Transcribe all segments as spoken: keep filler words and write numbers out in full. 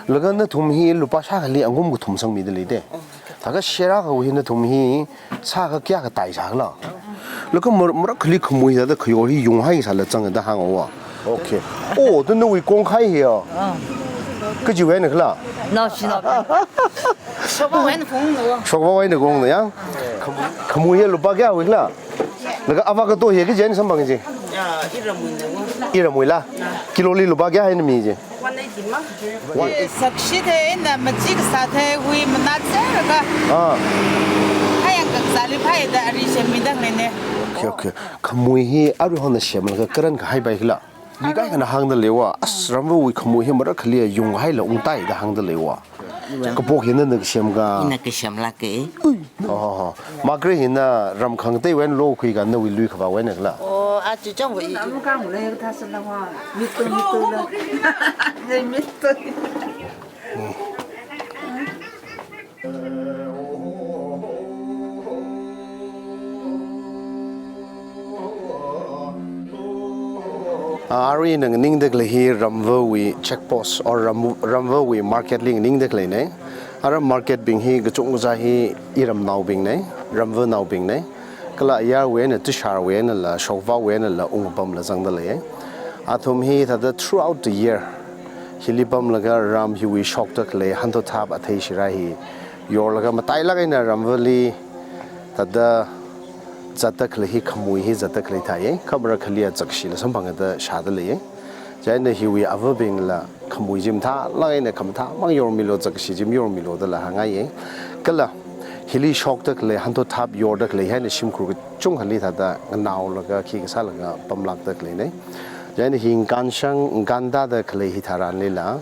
Laga nathum hi lupā shākhali angum kathum sangmida leite. Thākha shera kha hi nathum hi sākha kayākha tai sākhala. Laga mar-, marakhali khamui sāda khayor hi yunghai sāla zangda hānga. Okay. Oh, tu nawui kongkhai hi ya. Ah. Kajiwui eina khala? Naoshinao. Shokvāwui eina kong no. Shokvāwui eina kong no ya? Kham-, khamui hi lupā kayāwui khala? Laga avocado hi kaji eina samphang ji? Ya, iramwui no. Iramwuila? Kilo li lupā kayā eina mi ji? One eighty ma? Sakshi the, ina maji kasā the, hui manat se raga. Ah. Hayang kasāli phai da ari semida leine. Okay, okay. Khamui hi aruihon semlaga karan kahai bai khala? Mi kaikhana hāngda leiva, as Ramvawui khamui hi marakhali yunghaila ungtai da hāngda leiva. Kaphok hina na kasem ka? Ina kasemlāke. Ui. Oh, oh, oh. Makre hina ram khangateiwui eina lokhui ka nawui lui khavāwui eina khala? Oh, achu chang wui. Amu kang le ka thasa na wa. Mitu, mitu la. Nei mitu. Ah, arui ina nganingda khalei hi Ramvawui check post or Ram-, Ramvawui market li nganingda khaleine. Ara market bing hi kachungkha hi iramnaobingne, Ramvanaobingne. Kala ayarwui eina, tusharwui einala, shokvāwui einala, ungpamla zangda lei. Athum hi thāda throughout the year hili pamlaga ram hiwui shokda khalei hanthot thap athei shira hi yorlaga matailāk eina Ramvali thāda zatda khalei hi khamui hi zatda khalei thāi, kha marakhali zakshila samphangda shāda lei. Chieina hiwui avabingla khamui chi mathālāk eina khamathā mang yormilu, zakshi chi mayormilu dala hāngai. Kala hili shokda khalei hanthot thap yorda khalei hi eina shimkhur kachungkhali thāda nganaolaga khi kasālaga pamlākda khaleine. Chieina hi ngkanshang ngkanda da khalei hi tharanlila,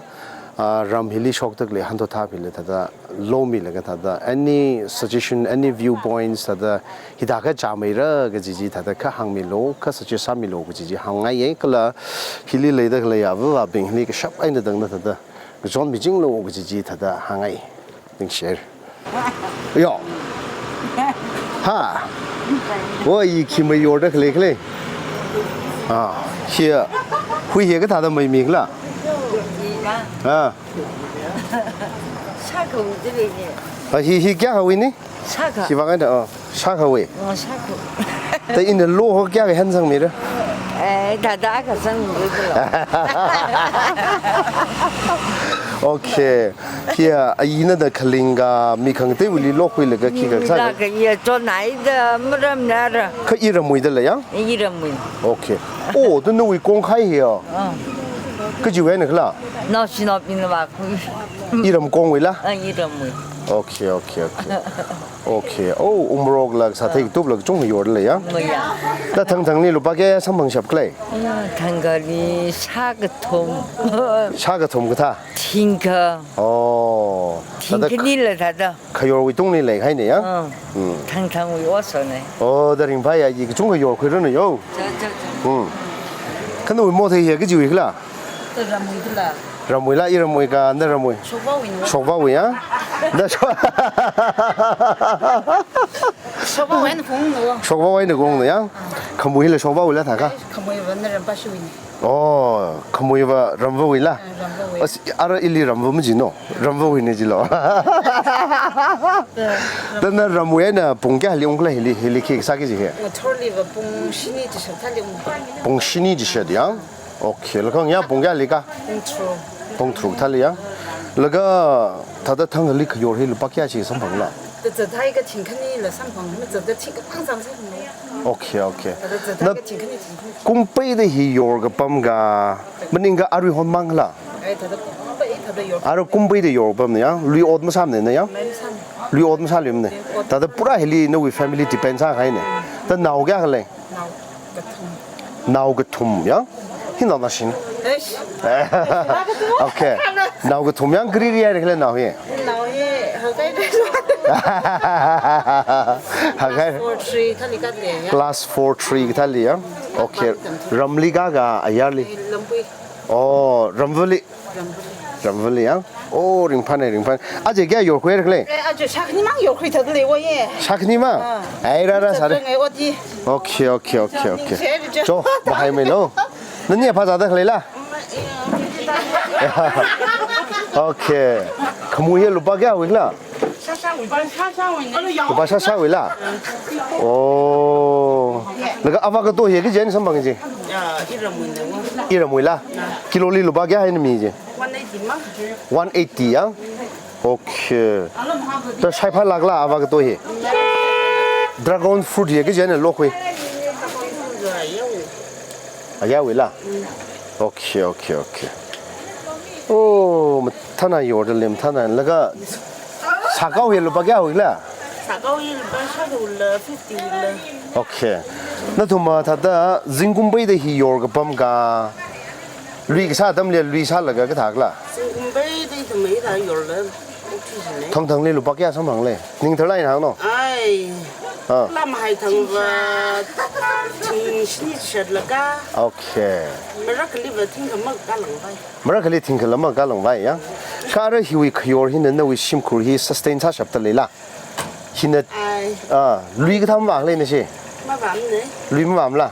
ah, ram hili shokda khalei hanthot thap hili thāda lomilaga thāda any suggestion, any viewpoints thāda hithākha chāmeira kaji chi thāda kha hāngmilu, kha suggest sāmilu kaji chi hāngngai. Kala hili leida khalei avabing hili kashap eina tangda thāda kachon michinglu kaji chi thāda hāngngai. Ningshir. Yo. Ha. Oi, khi mai yorda khalei khalei. Ah, hi. Hui hi kathāda mai mi khala? Ah. Shākhawui ji leine. Ah, hi, hi kayākhawui ni? Shākha. Hi vang eina, oh, shākhawui. Oh, shākha. Ta ina lo ho kayākha hen sangmira? Eh, thāda kasangmira. Okay. Hi, a ina da khaling ka mi khangateiwuili lokhuilaga khi kasā. Mila ka iya chonai da maram nara. Kha iramwui da lei ya? Iramwui. Okay. Oh, tu nawui kongkhai hi ya? Ah. Kajiwui eina khala? Naoshinaobingna vākhui. Iram kongwuila? Ah, iramwui. Okay, okay, okay. Okay. Oh, umrokla sāthei tupla kachungkha yorda lei ya? Maya. Da thangthangli lupā kayā samphangshap khalei? Ya, thangkhali shākathum. Shākathum kathā? Thingkha. Oh. Thada Thingkhanila thada. Khayorwui tungli leihaine ya? Ah. Hmm. Thangthangwui osone. Oh, da ringphāya, i kachungkha yorkhuiranu yo. Cha, cha, cha. Hmm. Kha nawui mothei hi kajiwui khala? Ramwui khala? Ramwuila, iramwui ka, naramwui? Shokvāwui no. Shokvāwui ya? Da shok- Shokvāwui eina kong no. Shokvāwui eina kong no ya? Khamuila shokvāwuila thākha? Khamuiva naramvāshiwui ne. Oh, khamuiva ramvāwuila? Ah, ramvāwui. As, ara ili ramvā majino. Ramvāwui ne jilo. Da naramwui eina pung kayāli ungkhala hili, hili khi sāki ji he? Ngathorliva pung shini chishat thāli ung. Pung shini chishat ya? Okay, lakhang ya pung kayāli ka? Pung tharuk. Pung tharuk thāli ya? Laga thada thangkhali khayor hi lupā kayā chi samphangla? Thada thai ka thingkhanila samphang, mazatda thingkha pangzang samphang. Okay, okay. Thada thada Na ka thingkhani thingkhani. Kumpeida hi yorkapam ka, maningkha aruihon mangla? Ai, thada kumpai, thada yor. Ara kumpeida yorpamne ya? Lui ot masāmane na ya? Mai masāmane. Lui ot masāluimane. Ot. Thada pura hili nawui family depend sāhaine. Thada nao kayākha lei? Nao kathum. Nao kathum ya? Hi nao nashina? Eish. Okay. Nao kathum ya, kari ri ya khala nao hi? Nao hi, hakai de. Hakai. Four three thāli katle ya. Class four three kathāli ya? Okay. Ramli ka ka ayarli? Lambui. Oh, ramvāli. Ramvāli ya? Oh, ringphāne, ringphāne. Aja kayā yorkhuira khala? Eh, aja shakhani mang yorkhui thada lei wo ye. Shakhani mang? Ah. Ai, ra, ra, sāre. Ngai oti. Okay, okay, okay, okay. Cho, bahai mai lo. Nani phāzāda khaleila? Okay. Khamui hi lupā kayāwui khala? Shāshāwui. Lupā shāshāwui ne. Lupā shāshāwui la? Oh. Laga avocado hi kachi eina samphang chi? Ya, iramwui ne wa. Iramwui la? Kilo li lupā kayā eina mi chi? One eighty ma. One eighty ya? Okay. Ta shaiphālākla avocado hi? Dragon fruit hi kachi eina lokhui? Ayāwui la? Okay, okay, okay. Oh, mathāna yorda lei, mathāna. Laga sakao hi lupā kayāwui khala? Sakao hi lupā shākhawui la, fifty wui la. Okay. Nathum thāda zingkum peida hi yorkapam ka, lui kasā atamli lui sālaga kathā khala? Zingkum peida hi thāmeida yorla. Thangthangli lupā kayā samphang lei? Ningtharlāk eina hāngno. Ai. Ah. Lamhai thangva thing shini shatlaga. Okay. Marakhali va thingkha makālāngvai. Marakhali thingkha makālāngvai ya. Kha ara hiwui khayor hina nawui shimkhur hi sustain sāshapda leila? Hina, ai, ah, lui kathā mavālei nashi? Mavāmane. Lui mavāmala?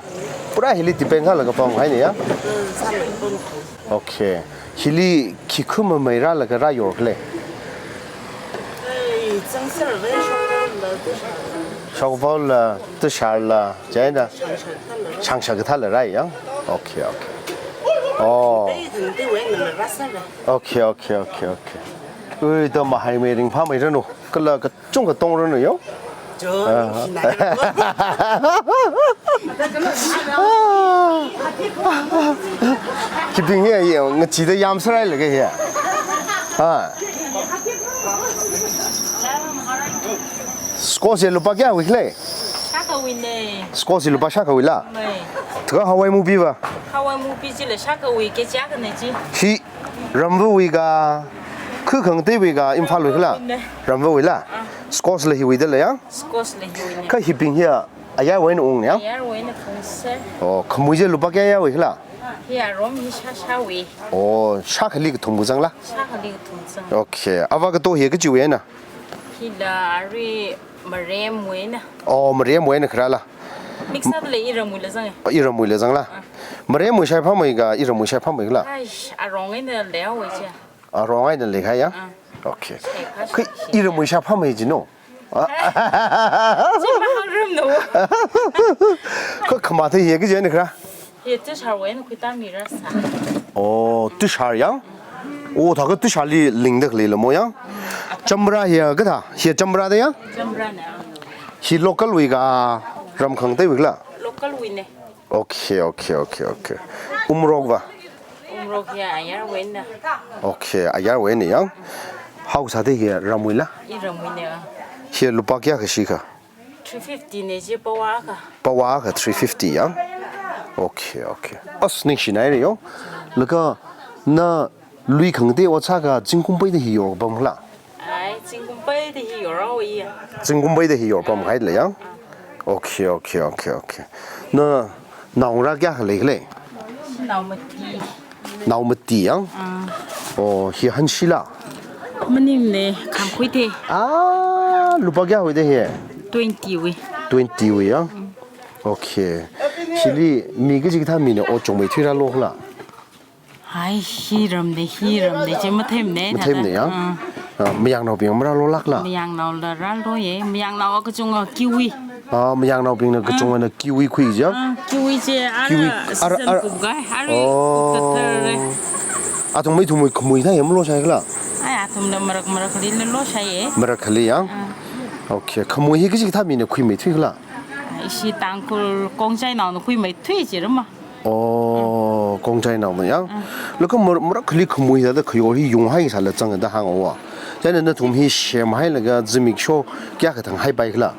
Pura hili depend sālaga pamhaine ya? Mm, sālaga pam. Okay. Hili khi khu mamei rālaga rāyor khala? Ei, zangservai shokvaola, tushar. Shokvaola, tushar la, chieina? Shangshak kathāla. Shangshak kathāla rāi ya? Okay, okay. Oh. Ei, thangtewui eina rāserra. Okay, okay, okay, okay. Ui, da mahaimei ringphāmeiranu. Kala ka chungkha tongranu yo. Jo, ah, ningshinaira. Hibing hi ya, ngachida yamsārai laga hi. Ha. Squash hi lupā kayāwui khala? Shākhawui ne. Squash hi lupā shākhawui la? Mei. Thaka hawai mubi va? Hawai mubi chila shākhawui kg akhane chi. Hi Ramvawui ka, khu khangateiwui ka, Imphalwui khala? Ramvawui ne. Ramvawui la? Ah. Squash la hiwui da lei ya? Squash la hiwui ne. Kha hibing hi ayarwui eina ung ya? Ayarwui eina phungser. Oh, khamui chi lupā kayāwui khala? Hi arom hi shāshāwui. Oh, shākhali kathum kazang la? Shākhali kathum zang. Okay. Avocado hi kachiwui eina? Hila arui maremwui eina. Oh, maremwui eina kharā la? Mix up lei, iramwui la zang e. Iramwui la zang la? Ah. Maremwui shaiphāmei ka, iramwui shaiphāmei khala? Ai, arong eina leihaowa chi. Arong eina leikahai ya? Ah. Okay. Shaiphā. Kha iramwui shaiphāmei jino? Ah. Chi mahāngrumno. Kha khamathei hi kachi eina kharā? Hi tusharwui eina khuitāmira sā. Oh, tushar ya? Oh, thaka tusharli lingda khalei la mo ya? Champra hi kathā? Hi champra da ya? Champra ne. Hi local wui ka, ram khangateiwui khala? Local wui ne. Okay, okay, okay, okay. Umrok va? Umrok hi ayarwui eina. Okay, ayarwui eina ya. Haosāda hi ramwui la? Iramwui ne. Hi lupā kayā kashi kha? Three fifty ne chi, pawa akha. Pawa akha three fifty ya? Okay, okay. As ningshinaira yo. Laga na lui khangatei ot sākha zingkum peida hi yorkapam khala? Ai, zingkum peida hi yorhaowa ya. Zingkum peida hi yorpamhai lei ya? Okay, okay, okay, okay. Na naongarā kayākha lei khala? Nao mati. Nao mati ya? Ah. Oh, hi hanshi la? Maningmane, khamkhui thei. Ah, lupā kayāwui da hi? Twenty wui. Twenty wui ya? Mm. Okay. Hili mi kachi kathā mina ot chungmeithui rālo khala? Hai, hi ram de, hi ram de, chi matheimane, matheimane ya? Ah. Ah, mayangnaobing marālolākla? Mayangnao la rālo ye, mayangnao kachunga kiwi. Ah, mayangnaobingna kachungana kiwi khui ja? Ah, kiwi chi ara, kiwi, ara, season ara, kup kahai, ari, oh, kup kathar re. Athum maithumwui khamui thā hi maloshai khala? Ai, athumla marak marakhali laloshai ye. Marakhali ya? Ah. Okay, khamui hi kachi kathā mina khuimeithui khala? Ishi Tangkhul Kongchainaona khuimeithui jirama. Oh, Kongchainaona ya? Ah. Laga mar-, marakhali khamui thāda khayor hi yunghai sāla zangda hānga wa. Chieina nathum hi semhailaga zimiksho kayākha thanghaipai khala?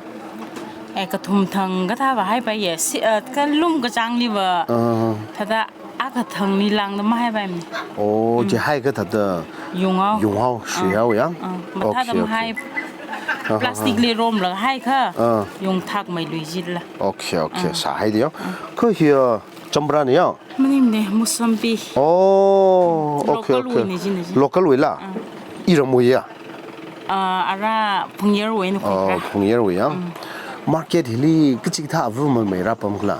Eh, kathum thang kathāva haipai ye. Si, eh, kalum kachāngli va. Ah. Thāda akha thangli lāngda mahaipaimane. Oh, mm, chi haikha thāda. Yunghao. Yunghao, ah, shihao ya? Ah, mathāda, okay, mahai. Okay. Ah, ah, ah. Plastic li romlaga haikha. Ah. Yungthak meilui jila. Okay, okay. Ah. Sāhai diyo. Ah. Kha hi, uh, champra ne ya? Maningmane, musambi. Oh, okay, okay. Local wui ne jina ji. Local wui la? Ah. Iramwui ya? Ah, ara Phungyarwui ne khui. Oh, kha. Phungyarwui ya? Mm. Market hili kachi kathā avu mamei rāpam khala?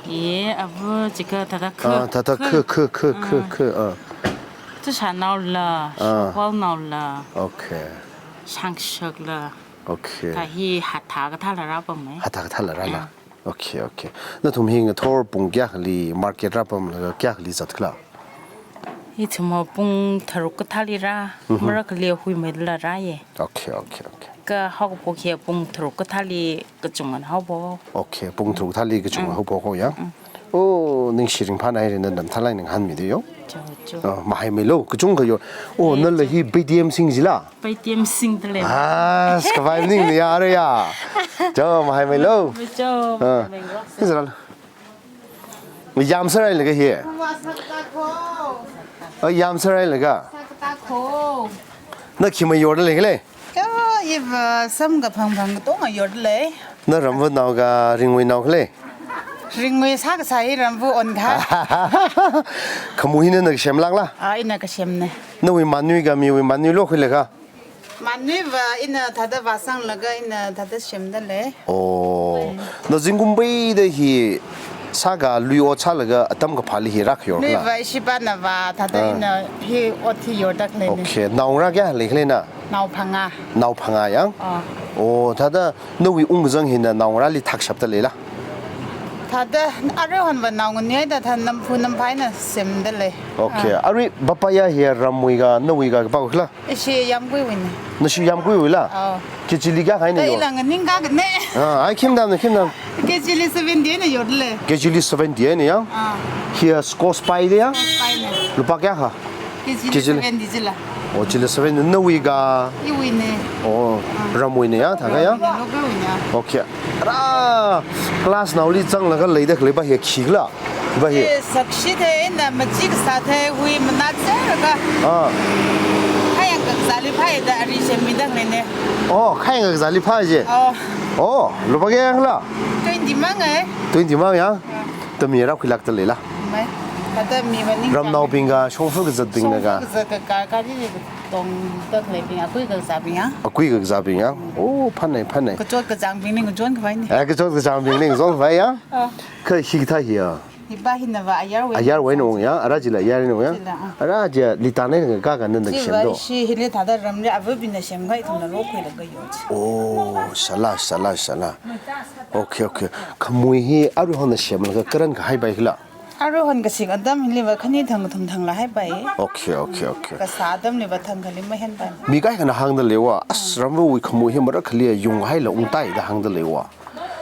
Ye, avu chikha thāda kha. Ah, thāda kha, kha, kha, kha, ah, kha, ah. Tashanaola, ah, Shawalnaola, okay, Shangshakla. Okay. Kha hi hathā kathāla rāpamma. Hathā kathāla rāla. Ah. Okay, okay. Nathum hi ngathor pung kayākhali market rāpamlaga kayākhali zatkhala? Ithum pung tharuk kathāli rā, mhm, marakhali huimeila rāya. Okay, okay, okay. Kha haokaphok hi pung tharuk kathāli kachungana haophok. Okay, pung tharuk kathāli kachungana, mm, haophok ya. Mm. Oh, ningshi ringphānai, ina mathālāk eina ngahānmida yo. Cho, cho. Oh, mahaimeilu, kachungkha yo. Oh, yes, nala cho. Hi Paytm sing jila? Paytm singdalei. Ah, khavai maningla ya, ara ya. Cho, mahaimeilu. Cho, ah, mahaimeilu. Hi zara. Yamsārai laga hi. Mama, sākatā kho. Oh, yamsārai laga. Sākatā kho. Na khi mayordalei khala? Yo, iva samkaphang phang katonga yordalei. Na Ramvanaoka Ringwuinao khala? Ringwui sākasā hi Ramva onkha. Khamui hi nana kasem lākla? Ah, ina kasemna. Nawui manuika miwui manuilu khuilaga? Manuiva ina thāda vāsanglaga ina thāda semdalei. Oh. Mm. Na zingkum peida hi sākha lui ot sālaga atam kaphāli hi rākhayor khala? Luiva ishipāna vā thāda, ah, ina hi ot hi yorda khaleina. Okay. Naongarā kayākha leikhala na? Nao phangā. Nao phangā ya? Ah. Oh, thāda nawui ungkazang hina naongarāli thakshapdaleila? Thāda aruihonva nao nganuida thāda namphu namphaina semdalei. Okay. Ah. Arui papaya hi Ramwuika, nawuika kapao khala? Ishi Yamguiwuina. Nashi Yamguiwuila? Oh. Kg li kayākha eina yo? Ila nganingkakana. Ah, ai khimdamna, khimdam. Kg li seventy eina yordalei. Kg li seventy eina ya? Ah. Hi squash pie da ya? Squash pie na. Lupā kayākha? Kg li, kg li seventy jila. Oh, chili seventy. Nawuika? Iwuina. Oh, ah, Ramwuina ya, thākha ya? Iwuina, local wuina. Okay. Ara, class naoli zanglaga leida khaleipa hi khikhala? Ba hi. Eh, sakshi thei, ina machi kasā thei, hui manatserlaga. Ah. Khayang kakazāli phāda ari shemmida khaleina. Oh, khayang kakazāli phā je. Oh. Oh, lupā kayākhala? Twenty mang ai. Twenty mang ya? Ah. Thāda mi rākhuilākdaleila? Mai. Thāda mi maning. Ramnaobingka, shongfa kazatbingna kha? Shongfa kazat ka, ka, kari tongda khaleibing, akui kakazābing ya? Akui kakazābing ya? Mm. Oh, phānai, phānai. Kachot kachāngbingli ngachon khavaina. Eh, kachot kachāngbingli ngachon khavai ya? Ah. Kha hikathā hi ya? Hipa hinava ayarwui. Ayarwui eina ung ya? Ara chila ayarwui eina ung ya? Chila, ah. Ara chi litan eina kakā nana semdo? Chiva ishi hili thāda ramli avabingna semkahai ithumna lokhuilaga yo chi. Oh, shabash, shabash, shabash. Okay, okay. Khamui hi aruihon semlaga karan kahaipai khala? Aruihon kasing atam hiliva khani thang kathum thangla haipai. Okay, okay, okay. Kasā atamliva thangkhali mahenpai. Mi kaikhana hāngdalei wa, as, Ramvawui khamui hi marakhali yunghaila ungtai da hāngdalei wa.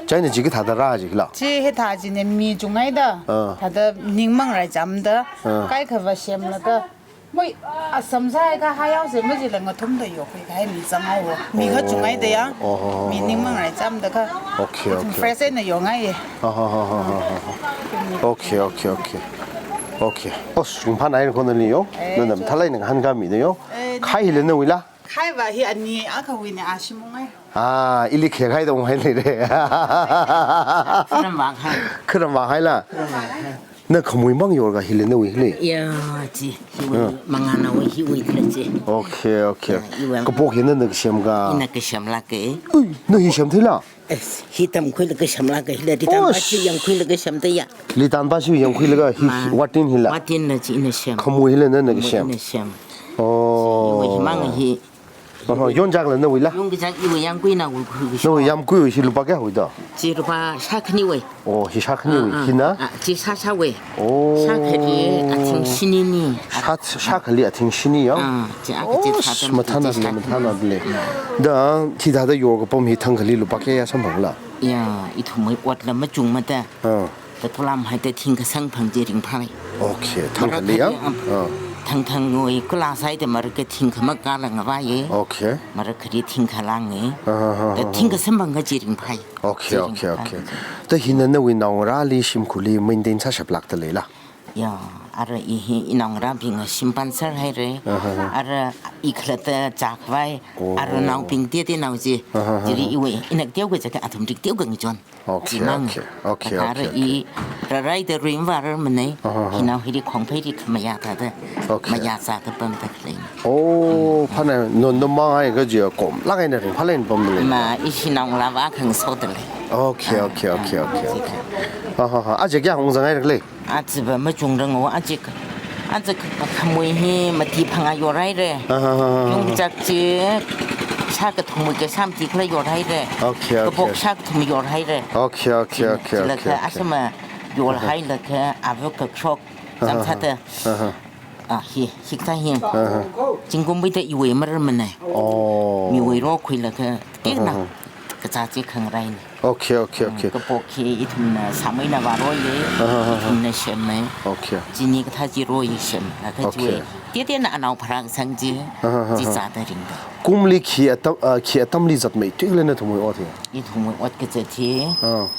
Chieina chi kathāda rā jikhala? Chi hithā china mi chunghaida. Ah. Thāda ningmang rai chamda. Ah. Kaikhava semlaga. Moi, asam sāhaiakha hayao se majila ngathumda yokhui kahai mi zanghaowa. Mi kha chunghaida ya. Oh, oh, oh, oh. Mi ningmang rai chamda kha. Okay, okay, okay. Fresh eina yongai ye. Ha, ha, ha. Okay, okay, okay. Okay. Oh, sungphan ai khonali yo. Eh, nana mathālāk eina ngahānkāmida yo. Eh, khai hila nawuila? Khaiva hi ani akhawuina, a shimung ai. Ah, ili khekhaida unghailei re. Kharam vāng hai. Kharam vāng haila. Kharam vāng hai. Na khamui mang yorkha hila nawui khala? Ya, chi, hiwui, ah, mangānaowui hiwui khala chi. Okay, okay. Ya, iwui. Kapok hi nana kasemkha? Ina kasemlāka. Ui, na hi semtheila? Yes, hi tamkhuilaga semlāka, hila ritamba chi yangkhuilaga semda ya. Ritamba chi yangkhuilaga hi, ma, watin hila? Watinla chi ina sem. Khamui hila nana kasem? Ina sem. Oh. Iwui himang hi. Oho, yonchakla nawuila? Yongkazak iwui Yamguinaowui khuikasho. Nawui Yamguiwui hi lupā kayāwui da? Chi lupā shākhaniwui. Oh, hi shākhaniwui, ah, ah, hina? Ah, chi shāshāwui. Oh. Shākhali athing shinini. Shā, shākhali athing shini ya? Ah, chi a kachi. Oh, sāda mathānadalei, mathānadalei. Da, hithāda yorkapam hi thangkhali lupā kayā samphangla? Ya, ithumwui otla machungmada. Ah. Tatulam haida thingkha samphang chi ringphāi. Okay, thangkhali ya? Marakha, ah, ah, thangthangwui kula sāhaida marakha thingkha makala ngavai ye. Okay. Marakhali thingkha lānge. Ah, ah, ah, ah. Da thingkha samphang kaji ringphāi. Okay, okay, okay. Chi ringphāi. Da hina nawui naongarāli shimkhurli maintain sāshaplākdaleila? Ya, ara i hi inaongarābingna shimpān sārhaire. Ah, ah, ah. Ara i khalatta chākhavai. Oh. Ara naobing teoteonao chi. Ah, ah, ah, ah. Chili iwui ina teokha chākha athum rik teokha ngachon. Okay, okay, okay, okay. Ara i rāraida ringvārar manei. Aha, aha. Hinao hili khongpheili khamayā thāda. Okay. Mayā sāda pamda khalei. Oh, phānai, no, no mang ai kaji komlāk eina ringphālāk eina pamdalei. Ma, ishi naongalāva khangasodalei. Okay, okay, okay, okay, okay. Aha, aha. Aja kayā ungzang haira khala? Aja va machungrang o, aja kha. Anza khamui hi mati phangā yorhaira. Aha, aha, aha. Yung kachak chi shākathum kei shāmati khala yorhaira. Okay, okay. Kabok shākathum yorhaira. Okay, okay, okay, okay, okay. Laga ashama yorhailaga ava kakshok. Aha, aha. Chāmsāda. Aha. Ah, hi, hi kathā hi. Aha. Zingkum wuida iwui maramana. Oh. Miwui rokhuilaga, tina. Aha. Kazā chi khangarai na. Okay, okay, okay. Kabok hi ithumna sāmeina vāroiya, aha, aha, ithumna semma. Okay. Chini kathā chi roiya sem. Laga, okay, chiwui. Titena anao pharākasang chi, aha, aha, chi zāda ringda. Kumli khi atam, ah, khi atamli zatmeithui khala nathumwui ot hi? Ithumwui ot kazat hi. Ah.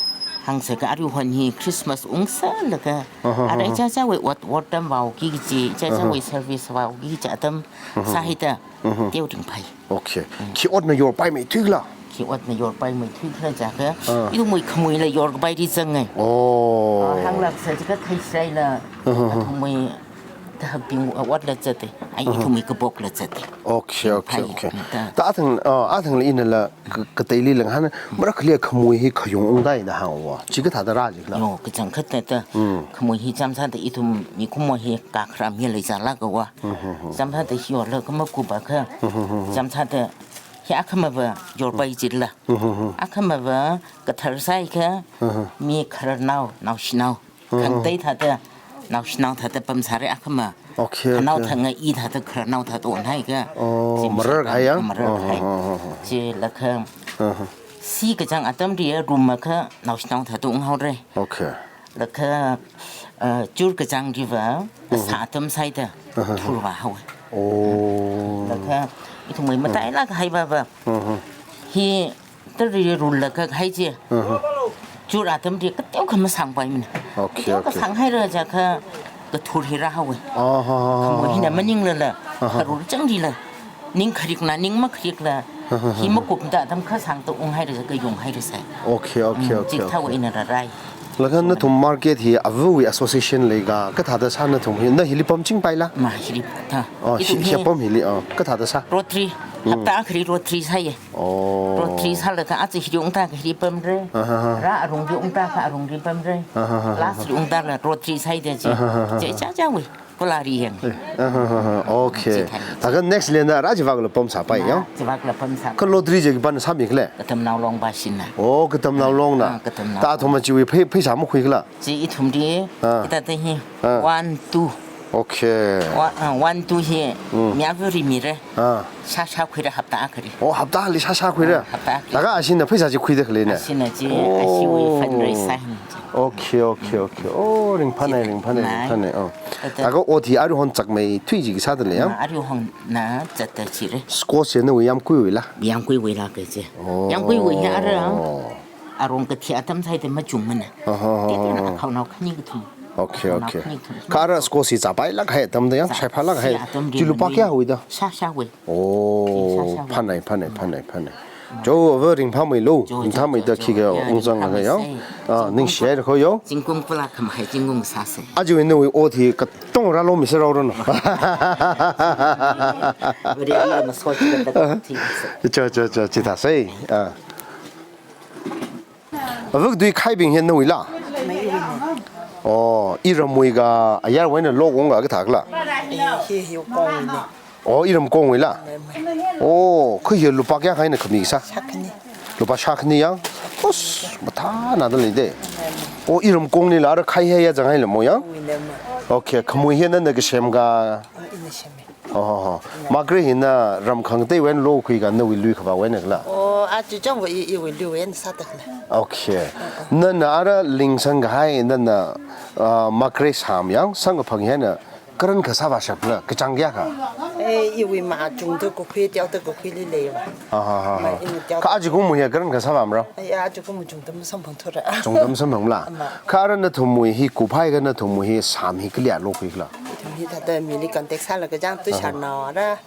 Hāngsa ka aruihon hi Christmas ungsālaga. Aha, aha. Ara ichichāwui ot, ot atam vāuki kaji, ichichāwui, aha, service vāuki kaji atam, aha, sāhaida. Mhm. Teo ringphai. Okay. Mm. Khi otna yorpaimeithui khala? Khi otna yorpaimeithui khala jiakha, ah, ithumwui khamuila yorkapai ri zanga. Oh. Ah, hānglaksa jiakha theisāla, aha, aha, athumwui tahapbing otla zata. Ai, aha, ithumwui kabokla zata. Okay, okay, okay. Ringphai. Mm, ta. Ta athang, ah, athangla inala ka-, kateili lang hān, marakhali khamui hi khayung ungda da hāngva. Chi kathāda rā jikhala? Yo, kachangkhat ta. Mm. Khamui hi chāmsāda ithum mikumo hi kakharam hi leisālākva. Mhm, mhm. Chāmsāda hi yorlaga makupakha. Mhm, mhm, mhm. Chāmsāda hi akhamava yorpai jila. Mhm, mhm. Akhamava kathar sāakha, mhm, mi khararnao, naoshinao. Mhm. Khangatei thāda, naoshinao thāda pamsāra akhama. Okay, okay. Khanao thanga i thāda khararnao thāda onhaika. Oh, chi marar kahai ya? Marar kahai. Oh, oh, oh, oh. Chilaga. Mhm. Shi kachang atamli ya room akha naoshinao thāda unghaora. Okay. Laga, uh, chur kachangli va, mhm, sā atam sāhaida, aha, thur vāhaowa. Oh. Laga, ithumwui matailāk kahai va va. Mhm. Hi, tari rullaga kahai chi. Mhm. Chur atamli kateokha masāngpaimana. Okay, okay. Kateokha sānghaira jiakha, kathur hi rāhaowa. Aha. Khamui hina maninglala, aha, kharur changlila. Ning kharikna, ning makharikla, aha, hi makupda atam kasāngda unghaira jiakha yonghaira sai. Okay, okay, mm, okay, okay. Chithāwui eina rārai. Laga nathum market hi avawui association leika, kathāda sā nathum hi, na hili pamchingpaila? Ma hili ta. Oh, hi, ithum hi, hi pam hili, oh, kathāda sā? Rotary, mm, hapta akhali Rotary sāya. Oh. Rotary sālaga aja hili ungda ka hili pamra. Aha, aha. Rā arungli ungda ka arungli pamra. Aha, aha, aha. Last li ungdala Rotary sāhaida chi. Aha, aha, aha. Chi ichichāwui. Kula ri yang. Eh, aha, aha, okay. Chithāda. Thākha next lina rā chivakla pamsāpai ya? Chivakla pamsā. Kha lottery chi khipāna sāmi khala? Katamnao Longva shina. Oh, Katamnao Longna. Ah, Katamnao. Ta athumva chiwui phei, pheisā makhui khala? Chi ithumli, ah, hithāda hi, ah, one, two. Okay. Wa-, ah, one, two hi, mm, mi avali mira. Ah. Shāshā khuira hapta akhali. Oh, hapta akhali shāshā khuira? Ah, hapta akhali. Laga ashina pheisā chi khuida khaleina? Ashina chi, oh, ashiwui fundraise sāhina chi. Okay, okay, okay. Oh, ringphānai, chi ringphānai, nai, ringphānai. Oh. Tata. Laga ot hi aruihon chakmeithui chi kasāda lei ya? Ah, aruihonna zatda chira. Squash chi nawui yāmguiwuila? Yāmguiwuila kaji. Oh. Yāmguiwui hi ara. Arong kathi atam sāhaida machungmana. Aha, aha, aha. Titena akhaonao khani kathum. Okay, akhaonao, okay, khani kathum. Kha ara squash chi zāpailāk kahai atamda ya, zā-, shaiphālāk kahai. Shi atamli chi lupā kayāwuida? Shāshāwui. Oh, shāshāwui. Phānai, phānai, phānai, phānai. Jo, ava ringphāmeilu. Jo, jo, ringphāmeida jo, jo, khikha ya, ungzang ringphāmei ya. Sai. Ah, zingkum ningshihaira kho yo. Zingkum kula khamahai zingkum sāsa. Aja nawui ot hi katonga rālomisā rao rano. Vare ira maso chi kanda thi sa. Jo, jo, jo, chithāsa. Ah. Avak dui khaibing hi nawuila? Oh, iramwui ka ayarwui eina lokungka kathā khala? Eh, hi, hi kongwuina. Oh, iram kongwuila? Mai, mai. Oh, kha hi lupā kayākha eina khami kasā? Shākhani. Lupā shākhani ya? Os, mathānada leida. Oh, iram konglila ara khaihaiya zanghaila mo ya? Kongwuina ma. Okay, khamui hi nana kasem ka? Ah, ina sema. Oh, ho, ho. Margaret hina ram khangateiwui eina lokhuika nawui lui khavāwui eina khala? Oh, aja chang va i, iwui luiwui eina sāda khala. Okay. Nana ara lingsang kahai, nana, ah, Margaret sām yang, samkaphang hi eina, karan kasā vāshap khala, kachāng kayākha? Eh, iwui machungda kakhui, teoda kakhuili leiva. Ah, ha, ha, ha. Ma ina teoda. Kha ajakumwui hi karan kasā vāmara? Ai, ajakum chungda masamphangthura. Chungda masamphangmala? Ama. Kha ara nathumwui hi kuphaikha nathumwui hi sām hi kali lokhui khala? Ithum hithāda mili contact sālaga chang, aha, tuisharnao ara,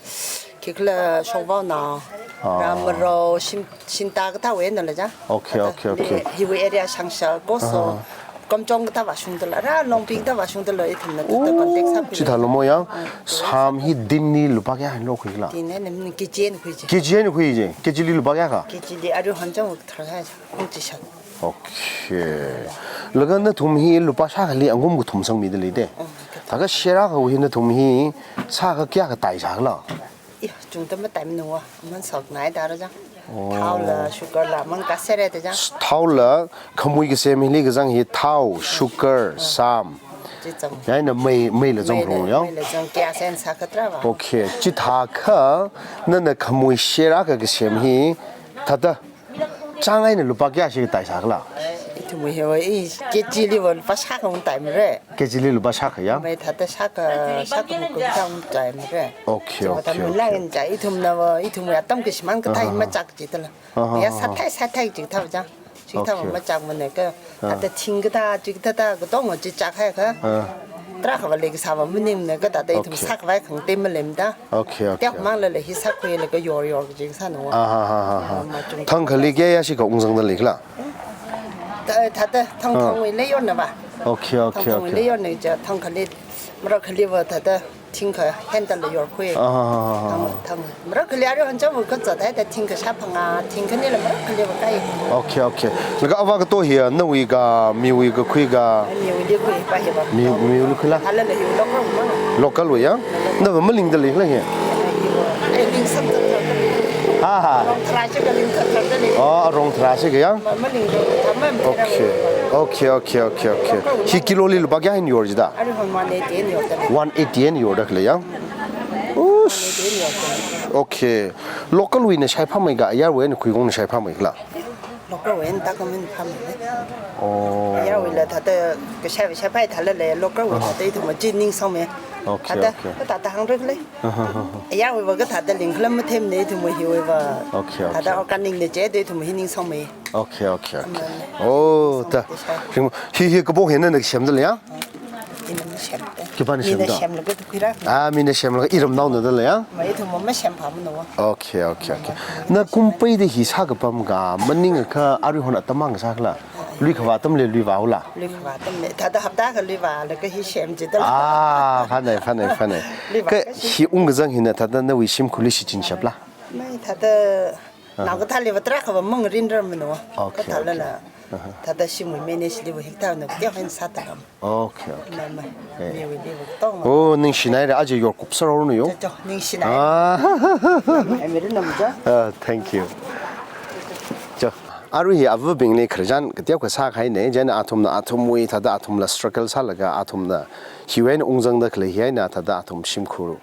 khikhala shongvaonao, ah, rāmaro, shim, shinta kathāwui einala chang. Okay, okay, okay. Hiwui area shangshar, Koso, aha, Kamjong kathā vāshungdala, ara Longping kathā vāshungdala, ithumna thāda contact sākhui. Chithālo mo ya, ah, sām hi dinli lupā kayā eina lokhui khala? Din eina, mm, K G eina khui chi. K G eina khui chi, K G li lupā kayākha? K G li aruihon chang va thar hai. Hung chi shak. Okay. Laga nathum hi lupā shākhali angum kathum sangmida leida? Mm, kathum. Laga share akha hi nathum hi sākha kayākha tai sākhala? Ih, chungda mataimana, aman sāknai dara jang. Oh. Thaola, sugarla, aman kasere da jang. Thaola, khamui kasem hili kazang hi thao, sugar, sam. Chi zang. Chieina mei, meila zang Meila, rong yang. Meila zang kayā sen sākha tarava. Okay, chithākha nana khamui share akha kasem hi thāda chāng eina lupā kayāshi tai sākhala? Ithumwui hiva, i, K G liva lupā shākha ung taimara. K G li lupā shākha ya? Mei thāda shākha, shākha mukul kayā ung taimara. Okay, Chiva okay, thāda okay. Mulain ja, ithumnava, ithumwui atam kashimān kathā Aha. machak jitala. Aha, Ya aha. sāthai, sāthai jithava jang. Chithava Okay. machakmana kha, Ah. thāda thing kathā, chi kathā, katonga chi chakhai kha. Ah. Tarākhava leikasāva maningmana kha, thāda ithum Okay. sākhavai khangatei maleimada. Okay, okay. Tiak mangla lei hi sākhuilaga yor yor kaji sāna. Ah, ha, ha, ha, ha. Ah, machung. Thangkhali kayāshi kha ungzangda leikhala? Thā-, thāda thang Ah. thangwui leiyornava. Okay, okay, Thang thangwui okay. leiyorna ja, thangkhali, marakhaliva thāda thingkha handle la yorkhui. Ah, ha, ha, ha, ha. Thang, thang. Marakhali arui hanchang va kazat haida thingkha shāphangā, thingkhanila marakhaliva kai. Okay, okay. Laga avā kato hi, nawui kha, miwui kakhui kha? Miwuili khuipa hiva. Mi, miwuili khuila? Thālala hi local ma. Local wui ya? Nava malingda leikhala hi? Ai, lingsang thar thar da lei. Ha, ha. Rong tharā chikha ling thar thar da lei. Oh, rong tharā chikha ya? Ma, malingda, thāma Okay. Okay, okay, okay, okay. Hi kilo li lupā kayā eina yor jida? Arui hon one eighty eina yorda lei. One eighty eina yorda khalei ya? Ush. One eighty eina yorda lei. Okay. Local wuina shaiphāmei kha, ayarwui eina khuikongna shaiphāmei khala? Local wui eina tākhamin phāmei lei. Oh. Ayarwuila thāda kashai, shaiphai thālala, local wui Ah. thāda ithum chi ningsangmei. Okay, Thāda, okay. kathāda hāngra khala. Aha, aha. Ayarwuiva kathāda lingkhala mathemna ithumwui hiwuiva. Okay, okay. Thāda organic na je da ithum hi ningsangmei. Okay, okay, okay. Aman. Oh, Ningsang ta. Te shai. Hi, hi kaphok hi nana semda lei ya? Ina masemda. Khipāna Mina semda? semlaga tukhuira. Ah, mina semlaga iramnaona da lei ya? Ma ithum masemphāmana. Okay, okay, okay. Na kum peida hi sākapam kha, maningakha arui hon atam mang sākhala? Lui khavā atamli lui vāhaola? Lui khavā atamli. Thāda hapta akha lui vālaga hi sem jida. Ah, phānai, phānai, phānai. Lui vā Kha kashi. hi ungkazang hina thāda nawui shimkhurli shichin shapla? Mei thāda Ah. nao kathāliva tarākhava mangarinrarmana. Okay, Kathālala. okay. Aha. Thāda shimwui manage liva hikathāna tiak eina sāda ram. Okay, okay. Mei, mei. Eh. Miwuiliva tong. Oh, ningshinaira, aja yorkup sāranu yo. Cho, cho, ningshinai. Ah. Mei, mei, rinam cho. Ah, thank you. Cho, arui hi avabingli khararchan kateokha sākahaina, chieina athumna athumwui thāda athumla struggle sālaga athumna hiwui eina ungzangda khalei hi eina thāda athum shimkhurli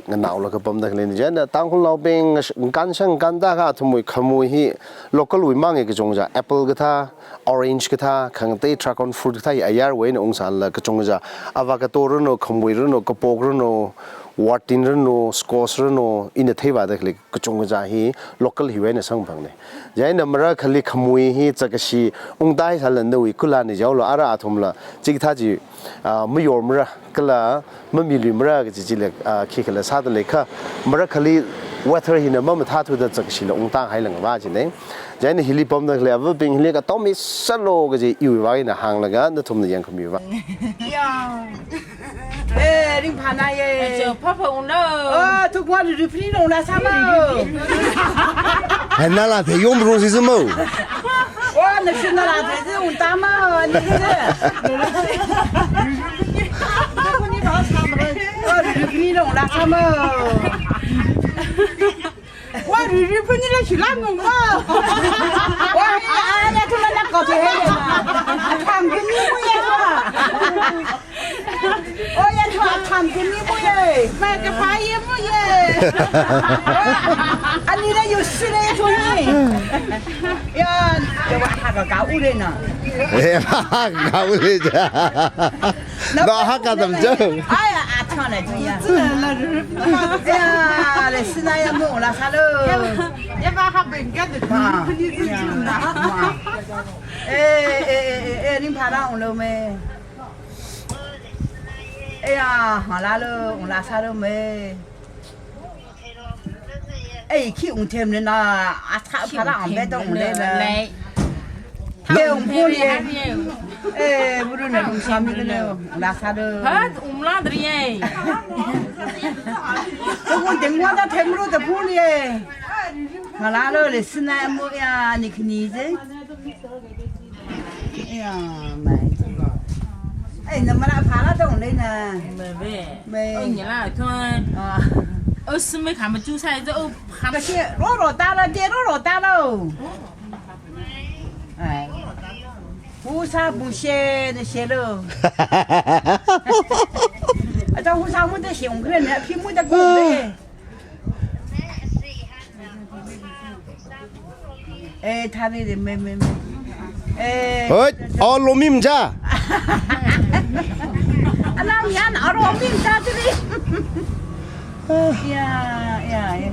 nganaolaga pamda khaleina. Chieina Tangkhulnaobing ngash-, ngakān shangkān tākha athumwui khamui hi local wui mang e kachungkha apple kathā, orange kathā, khangatei dragon fruit kathā hi ayarwui eina ungsālala kachungkha avocado ranu, khamui ranu, kapok ranu, wartin ranu, squash ranu, ina theivāda khalei kachungkha hi local hiwui eina samphangna. Chieina marakhali khamui hi chākashi ungtāhaisālala nawui kullani jaolo ara athumla chikathā chi, ah, mayormara kala mamiluimara kaji chila, ah, khikhala sāda lei kha, marakhali weather hina mamathāthuda chākashila ungtāhailangva jina. Chieina hili pamda khalei avabing hili katom mi sālu kaji iwui vang eina hānglaga nathumna yangkhamiva. Ya. Eh, ringphāna ye. Ajo, papa unglo. Oh, thukwa ri ri phini nong la sāma. Hai nala the yom rong si sāmo. Oh, na shun nala the si ungtāma, ni si. Oh, ri ri phini nong la sāma. Wa ri ri phini la shila nong ma. Wa, ya, ya, thula na ko the he. Tham phini mu ya. Oh, ya, thua tham phini mu ye. Ma ka pa ye mu ye. Ani la yu shi le thua ni. Ya, ya wa ha ka ka u le na. Eh, ha ka u le ja. Na ha ka dam ja. Ai, a thua na ju ya. Ya, le shi na ya mu la sa lo. Ya ba ha ben ka de. Ma. Ya. Ma. Eh, eh, eh, eh, eh, ringphāra unglo me. Eya, hāngla lo, ungla sālo me. Ei, khi ungthemna, athā phāra ungbe to ungle na. Lei. Le ungphu le. Eh, buru na lungsāmi le, ungla sālo. Ha, umla dri ye. To ungthemwui themlu ta phu le. Hāngla lo le sina mo ya ni khani je. Ya, mai. Ai, namara phala dong lei na. Mei, mei. Mei. Oh, nyala thon. Ah. Oh, sumei khamachu sai zo, oh, kham- Kashi, roro tala, de roro tala. Ai. Husa bu she, ne she lo. Ata husa mu de she ung kren ne, phi mu de ko de. Eh, thani de me, me, me. Eh. Hoi, oh, lomim ja. Alam yan, oh, lomim ja tiri. Ya, ya, ya.